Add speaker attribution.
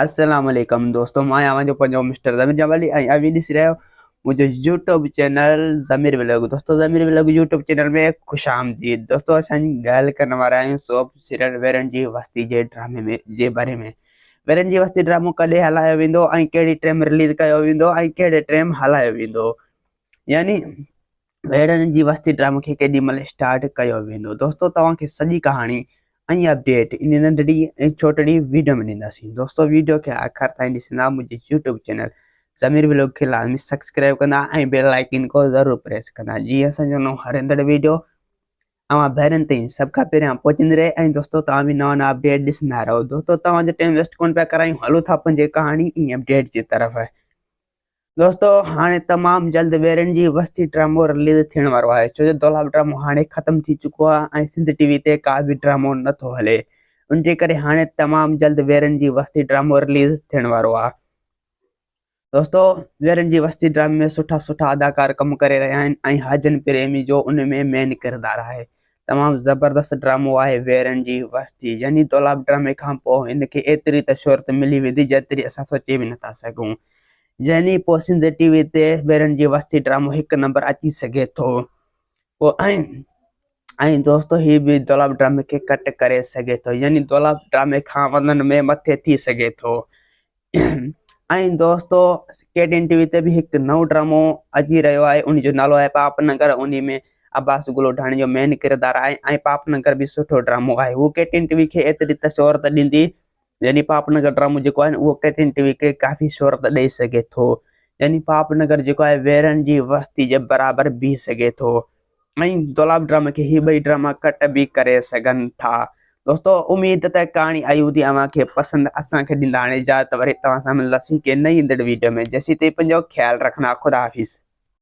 Speaker 1: السلام عليڪم دوستو مان آهيان اوهان جو پنهنجو مسٽر ضمير جمالي ۽ اوهين ڏسي رهيا آهيو منهنجو يوٽيوب چينل ضمير ولاگ دوستو ضمير ولاگ يوٽيوب چينل ۾ خوش آمديد دوستو اسان ڳالهه ڪرڻ وارا آهيون سوپ سيريل ويرن جي وستي جي ڊرامي ۾ جي باري ۾ ويرن جي وستي ڊرامو ڪڏهن هلايو ويندو ۽ ڪهڙي ٽيم رليز ڪيو ويندو ۽ ڪهڙي ٽيم هلايو ويندو يعني ويڙهن جي وستي ڊرامي کي ڪيڏي مهل اسٽارٽ ڪيو ويندو دوستو توهان کي سڄي ڪهاڻي ۽ اپڊيٽ ان ننڍڙي ۽ ڇوٽڙي ويڊيو ۾ ڏينداسين دوستو ويڊيو کي آخر تائين ڏسندا منهنجي يوٽيوب چينل ضمير ولاگ کي لازمي سبسڪرائب ڪندا ۽ بيل آئيڪن کو ضرور پريس ڪندا جيئن اسان جو نئون هر ايندڙ ويڊيو اوهان ڀائرن تائين سڀ کان پهريان پهچندي رهي ۽ دوستو توهان به نوان نوان اپڊيٽ ڏسندا رهو دوستو توهان جو ٽائيم ويسٽ ڪون پيا ڪرايون هلو ٿا پنهنجي ڪهاڻي ۽ اپڊيٽ جي طرف. دوستو هاڻي تمام جلد ويرن جي وستي ڊرامو رليز ٿيڻ وارو آهي ڇو جو دولاب ڊرامو هاڻي ختم ٿي چڪو آهي ۽ سنڌ ٽي وي تي ڪا به ڊرامو نٿو هلي ان جي ڪري هاڻي تمام جلد ويرن جي وستي ڊرامو رليز ٿيڻ وارو آهي دوستو ويرن جي وستي ڊرامي ۾ سٺا سٺا اداڪار ڪم ڪري رهيا آهن ۽ حاجن پريمي جو ان ۾ مين ڪردار آهي تمام زبردست ڊرامو آهي ويرن جي وستي يعني دولاب ڊرامي کان پوء هن کي ايتري ته شهرت ملي ويندي جيتري اسان سوچي به نٿا سگهون يعني پوء سنڌ ٽي وي تي ويرن جي وستي ڊرامو هڪ نمبر اچي سگهي ٿو پوء ۽ ۽ دوستو هي به دولاب ڊرامي کي ڪٽ ڪري سگهي ٿو يعني دولاب ڊرامي کان وزن ۾ مٿي ٿي سگهي ٿو ۽ دوستو ڪي ٽي اين ٽي وي تي به هڪ نئون ڊرامو اچي رهيو آهي ان جو نالو آهي پاپ نگر ان ۾ عباس گلوڍاڻي جو مين ڪردار آهي ۽ پاپ نگر به سٺو ڊرامو آهي هو ڪي ٽي اين ٽي وي کي ايتري ته شهرت ڏيندي يعني پاپ نگر ڊرامو جيڪو آهي اهو ڪيٽين ٽي وي کي ڪافي شهرت ڏئي سگهي ٿو يعني پاپ نگر جيڪو آهي ويرن جي وستي جي برابر بيهي سگهي ٿو ۽ دولاب ڊرامي کي هي ٻئي ڊراما ڪٽ به ڪري سگهن ٿا دوستو اميد ته ڪهاڻي آئي هوندي اوهان کي پسند اسان کي ڏيندا هاڻي اجازت وري توهان سان ملنداسين ڪنهن نئين ايندڙ ويڊيو ۾ جيسين تائين پنهنجو خيال رکندا خدا حافظ.